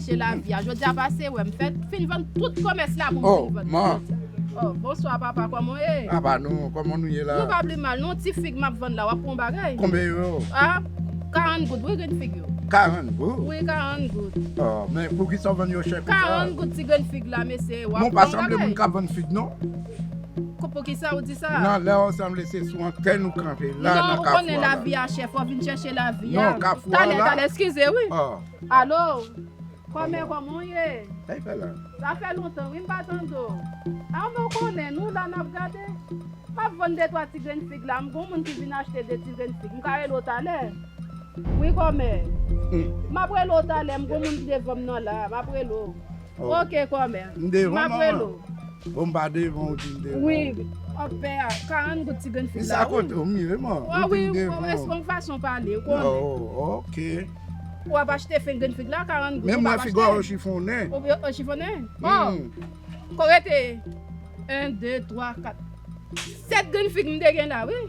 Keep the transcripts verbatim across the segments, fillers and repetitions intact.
Chèche lavi a. Jodi a pase wè m fèt fin vann tout komès la pou m fin vann. Oh, bonswa papa, kòman w ye? Apa nou, kòman nou ye la? Nou pa pi mal non, ti fig m ap vann la, w ap pran yon bagay? Konbyen yo? Ah, karant goud wi grenn fig yo. Karant goud? Wi, karant goud. Oh, men poukisa w vann yo chè konsa? Karant goud ti grenn fig la, mesye, w ap pran yon bagay? Bon, pa sanble moun k ap vann fig non. Ko-, poukisa w di sa? Non, lè w sanble se sou antèn ou kanpe la nan kafou a la. Non, ou konnen lavi a chè, fò w vin chèche lavi a. Non, kafou a la. Talè, talè, eskize wi. Oh. Alo? Kòmè, kòman w ye? Sa fè la? Sa fè lontan wi m pa tande w. A men w konnen nou la n ap gade. M ap vann de twa ti grenn fig la, m gon moun ki vin achte de ti grenn fig. M ka rele w talè? Wi kòmè. M ap rele w talè, m gon moun ki devan m nan la, m ap rele w. Oh. Oke kòmè. M devan m ap rele w. Bon, m pa devan w di m devan w. Wi, w ap pè a, karant goud ti grenn fig la, wi. Sa kote w m ye, man. Wi, wi, wi, se yon fason pale, ou konnen. Oh, oke. W ap achte fen grenn fig la, karant goud. Men mwen fig ou chifonnen. Ou chifonnen? Oh. Ko rete? En, de, twa, kat. Sèt grenn fig m te gen la, wi.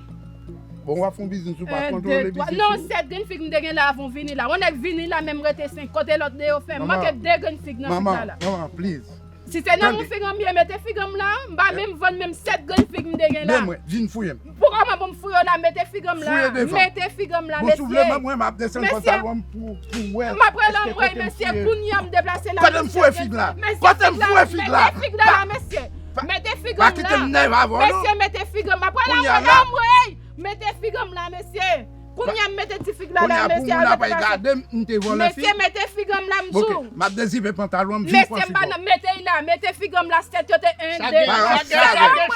Bon, w ap fè yon biznis ou pa kontwole biznis ou. Non, sèt grenn fig m te gen la avan w vini la. Yon nèg vini la, menm rete senk. Kote lòt de yo fè? M manke de grenn fig nan fig la la. Manman, manman, please. Si se nan yon fig an m ye, mete fig an m la. M pa menm vann menm sèt grenn fig m te gen la. Men mwen, vin fouye m. Pou kòman pou m fouye w la, mete fig an m la. Fouye devan. Mete fig an m la, mesye. Bon, si w vle, mwen, m ap desann pantalon m pou, pou wè. M ap rele anmwey, mesye, kounye a m deplase la. Kote m fouye fig la? Mesye, kote m fouye fig la? Mete fig la la, mesye. Mete fig an m la. Pa kite m nève avè w non. Mesye, mete fig an m. M ap rele anmwey, anmwey. Mete fig an m la, mesye. Kounye a m mete ti fig la la, mesye, al mete pase. Kounye a pou moun ap gade m, m te vòlè fig. Mesye, mete fig an m la, m di w. Oke, m ap dezipe pantalon m, vin pran fig ou. Mesye, m pa nan, mete l la, mete fig an m la, sèt yo te en, de, twa,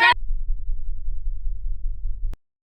kat.